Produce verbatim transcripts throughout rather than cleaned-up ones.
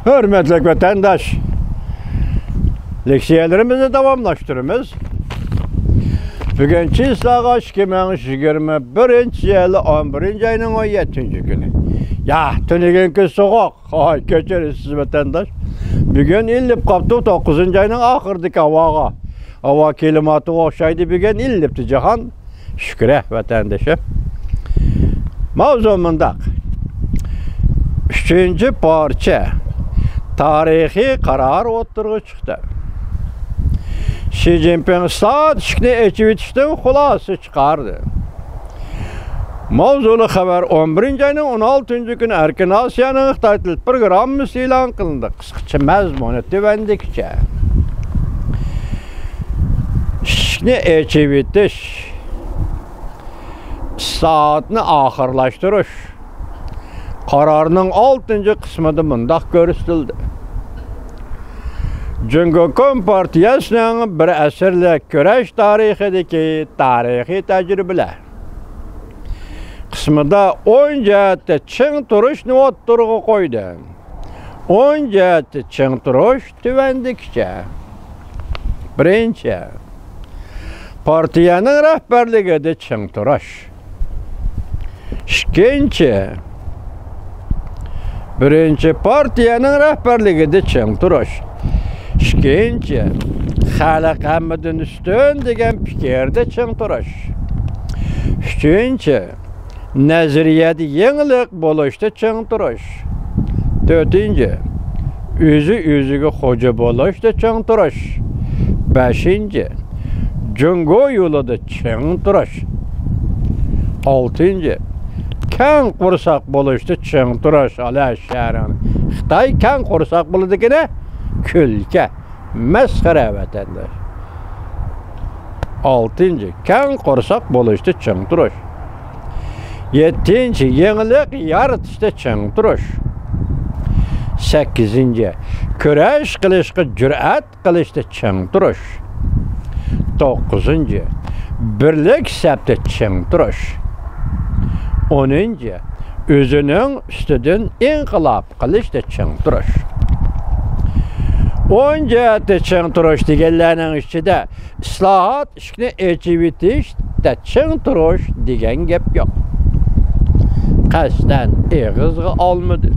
ھۆرمەتلىك ۋەتەنداش، لېكسىيەلىرىمىزنى داۋاملاشتۇرىمىز. بۈگۈن چىسلاغا ئىككى مىڭ يىگىرمە بىرىنچى يىل ئون بىرىنچى ئاينىڭ ئون يەتتىنچى كۈنى. يا، تۈنۈگۈنكى سوغۇق. ھاي، كەچۈرىسىز ۋەتەنداش. بۈگۈن ئىللىپ قاپتۇ توققۇزىنچى ئاينىڭ ئاخىرىدىكى ھاۋاغا. ھاۋا كىلىماتىغا ئوخشايدۇ بۈگۈن، ئىللىپتۇ جاھان. شۈكرى ۋەتەندىشىم. ماۋزۇ مۇنداق. ئۈچىنچى پارچە. تارىخىي قارار ئوتتۇرىغا چىقتى. شى جىنپىڭ ئىسلاھات ئىشىكنى ئېچىۋېتىشتىن خۇلاسە چىقاردى. ماۋزۇلۇق خەۋەر ئون بىرىنچى ئاينىڭ ئون ئالتىنچى كۈنى ئەركىن ئاسىيانىڭ خىتاي تىل پروگراممىسى ئېلان قىلىندى. قىسقىچە مەزمۇنى تۆۋەندىكىچە. ئىشىكنى ئېچىۋېتىش، ئىسلاھاتنى ئاخىرلاشتۇرۇش. قارارنىڭ ئالتىنچى قىسمىدا مۇنداق كۆرسىتىلدى. جۇڭگو كومپارتىيەسىنىڭ بىر ئەسىرلىك كۈرەش تارىخىدىكى تارىخىي تەجرىبىلەر قىسمىدا ئون جەھەتتە چىڭ تۇرۇشنى ئوتتۇرىغا قويدى. ئون جەھەتتە چىڭ تۇرۇش تۆۋەندىكىچە. بىرىنچى، پارتىيەنىڭ رەھبەرلىكىدە چىڭ تۇرۇش. ئىككىنچى، بىرىنچى، پارتىيەنىڭ رەھبەرلىكىدە چىڭ تۇرۇش. ئىككىنچى، خەلق ھەممىدىن ئۈستۈن دېگەن پىكىردە چىڭ تۇرۇش. ئۈچىنچى، نەزەرىيەدە يېڭىلىق بولۇشتا چىڭ تۇرۇش. تۆتىنچى، ئۆزى ئۆزىگە خوجا بولۇشتا چىڭ تۇرۇش. بەشىنچى، جۇڭگو يولىدا چىڭ تۇرۇش. ئالتىنچى، كەڭ قورساق بولۇشتا چىڭ تۇرۇش. ئالا شەھىرىڭ خىتاي كەڭ قورساق بولىدىكىنى كۈلكە. مەسخىرە ۋەتەنداش. ئالتىنچى، كەڭ قورساق بولۇشتا چىڭ تۇرۇش. يەتتىنچى، يېڭىلىق يارىتىشتا چىڭ تۇرۇش. سەككىزىنچى، كۈرەش قىلىشقا جۈرئەت قىلىشتا چىڭ تۇرۇش. توققۇزىنچى، بىرلىك سەپتە چىڭ تۇرۇش. ئونىنچى، ئۆزىنىڭ ئۈستىدىن ئىنقىلاب قىلىشتا چىڭ تۇرۇش. ئون جەھەتتە چىڭ تۇرۇش دېگەنلەرنىڭ ئىچىدە ئىسلاھات ئىشىكنى ئېچىۋېتىشتە چىڭ تۇرۇش دېگەن گەپ يوق. قەستەن ئېغىزغا ئالمىدى.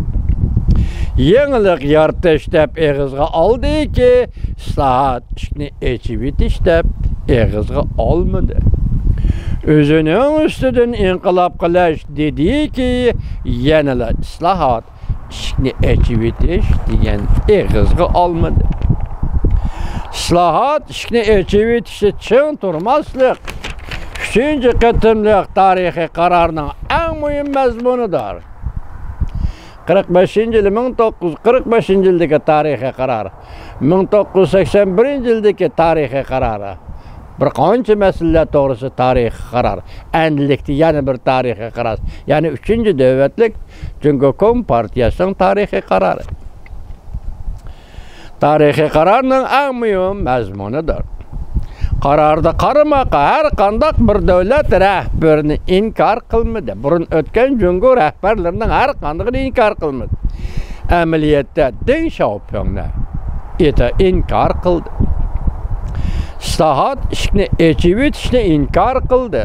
يېڭىلىق يارىتىش دەپ ئېغىزغا ئالدىكى، ئىسلاھات ئىشىكنى ئېچىۋېتىش دەپ ئېغىزغا ئالمىدى. ئۆزىنىڭ ئۈستىدىن ئىنقىلاب قىلىش دېدىكى، يەنىلا ئىسلاھات ئىشىكنى ئېچىۋېتىش دېگەن ئېغىزغا ئالمىدى. ئىسلاھات ئىشىكنى ئېچىۋېتىشتە چىڭ تۇرماسلىق ئۈچىنچى قېتىملىق تارىخىي قارارنىڭ ئەڭ مۇھىم مەزمۇنىدۇر. قىرىق بەشىنچى يىلى، مىڭ توققۇز يۈز قىرىق بەشىنچى يىلدىكى تارىخىي قارار، مىڭ توققۇز يۈز سەكسەن بىرىنچى يىلدىكى تارىخىي قارار، بىر قانچە مەسىلىلەر توغرىسىدا تارىخىي قارار، ئەمدىلىكتە يەنە بىر تارىخىي قارار، يەنى ئۈچىنچى نۆۋەتلىك جۇڭگو كومپارتىيەسىنىڭ تارىخىي قارارى. تارىخىي قارارنىڭ ئەڭ مۇھىم مەزمۇنىدۇر. قاراردا قارىماققا ھەر قانداق بىر دۆلەت رەھبىرىنى ئىنكار قىلمىدى. بۇرۇن ئۆتكەن جۇڭگو رەھبەرلىرىنىڭ ھەر قاندىقىنى ئىنكار قىلمىدى. ئەمەلىيەتتە دېڭ شياۋپىڭنى ئېتى ئىنكار قىلدى. ئىسلاھات ئىشىكنى ئېچىۋېتىشنى ئىنكار قىلدى.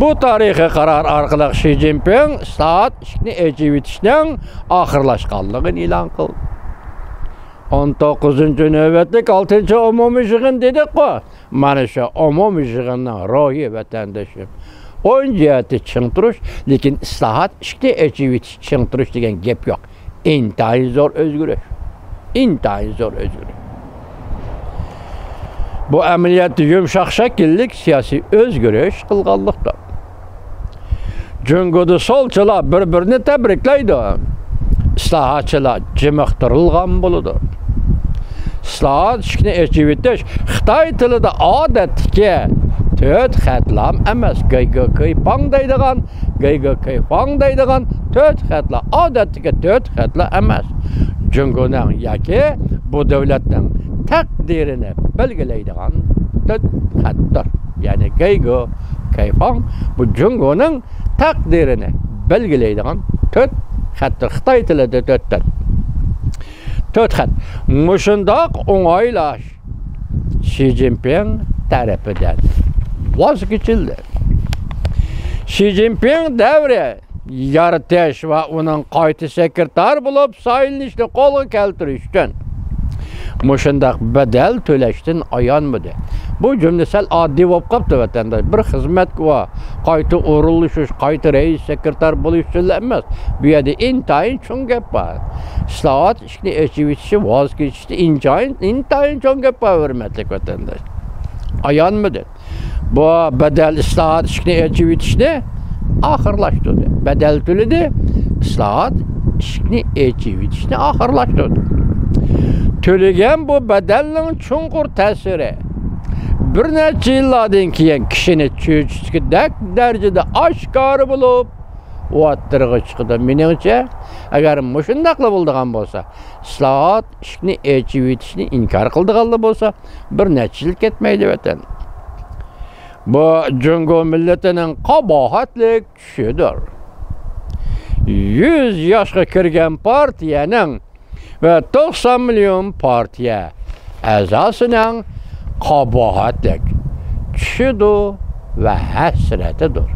بۇ تارىخىي قارار ئارقىلىق شى جىنپىڭ ئىسلاھات ئىشىكنى ئېچىۋېتىشنىڭ ئاخىرلاشقانلىقىنى ئېلان قىلدى. ئون توققۇزىنچى نۆۋەتلىك ئالتىنچى ئومۇمىي يىغىن دېدۇققۇ. مانا شۇ ئومۇمىي يىغىننىڭ روھى ۋەتەندىشىم. ئون جەھەتتە چىڭ تۇرۇش، لېكىن ئىسلاھات ئىشىكنى ئېچىۋېتىش، چىڭ تۇرۇش دېگەن گەپ يوق. ئىنتايىن زور ئۆزگىرىش. ئىنتايىن زور ئۆزگىرىش. بۇ ئەمەلىيەتتە يۇمشاق شەكىللىك سىياسىي ئۆزگىرىش قىلغانلىقتۇر. جۇڭگودا سولچىلار بىر-بىرىنى تەبرىكلەيدۇ. ئىسلاھاتچىلار جىمىقتۇرۇلغان بولىدۇ. ئىسلاھات ئىشىكنى ئېچىۋېتىش خىتاي تىلىدا ئادەتتىكى تۆت خەتلام ئەمەس. گەيگې كېيفاڭ دەيدىغان، گەيگې كېيفاڭ دەيدىغان تۆت خەتلەر، ئادەتتىكى تۆت خەتلەر ئەمەس. جۇڭگونىڭ ياكى بۇ دۆلەتنىڭ تەقدىرىنى بەلگىلەيدىغان تۆت خەتتۇر. يەنى گەيگې كېيفاڭ بۇ جۇڭگونىڭ تەقدىرىنى بەلگىلەيدىغان تۆت خەتتۇر. خىتاي تىلىدا تۆت خەت. تۆت خەت. مۇشۇنداق ئوڭايلاش شى جىنپىڭ تەرىپىدىن ۋاز كېچىلدى. شى جىنپىڭ دەۋرى يارىتىش ۋە ئۇنىڭ قايتا سېكرېتار بولۇپ سايلىنىشىنى قولغا كەلتۈرۈش ئۈچۈن مۇشۇنداق بەدەل تۆلەشتىن ئايانمىدى. بۇ جۈملە سەل ئاددىي بولۇپ قاپتۇ، ۋەتەنداش. بىر خىزمەتكە قايتا ئورۇنلىشىش، قايتا رەئىس سېكرېتار بولۇش ئۈچۈنلا ئەمەس. بۇ يەردە ئىنتايىن چوڭ گەپ بار. ئىسلاھات، ئىشىكنى ئېچىۋېتىشتە ۋاز كېچىشتە ئىنتايىن، ئىنتايىن چوڭ گەپ بار، ھۆرمەتلىك ۋەتەنداش. ئايانمىدى. بۇ بەدەل ئىسلاھات، ئىشىكنى ئېچىۋېتىشنى ئاخىرلاشتۇردى. بەدەل تۆلىدى، ئىسلاھات، ئىشىكنى ئېچىۋېتىشنى ئاخىرلاشتۇردى. تۆلىگەن بۇ بەدەلنىڭ چوڭقۇر تەسىرى بىر نەچچە يىللاردىن كېيىن كىشىنى چۆچۈتكۈدەك دەرىجىدە ئاشكارا بولۇپ، ئوتتۇرىغا چىقىدۇ. مېنىڭچە، ئەگەر مۇشۇنداقلا بولىدىغان بولسا، ئىسلاھات، ئىشىكنى ئېچىۋېتىشنى ئىنكار قىلىدىغانلا بولسا، بىر نەچچە يىل كەتمەيدۇ، ۋەتەن. بۇ جۇڭگو مىللىتىنىڭ قاباھەتلىك چۈشىدۇر. يۈز ياشقا كىرگەن پارتىيەنىڭ ۋە توقسان مىليون پارتىيە ئەزاسىنىڭ قاباھەتلىك چۈشىدۇ ۋە ھەسرىتىدۇر.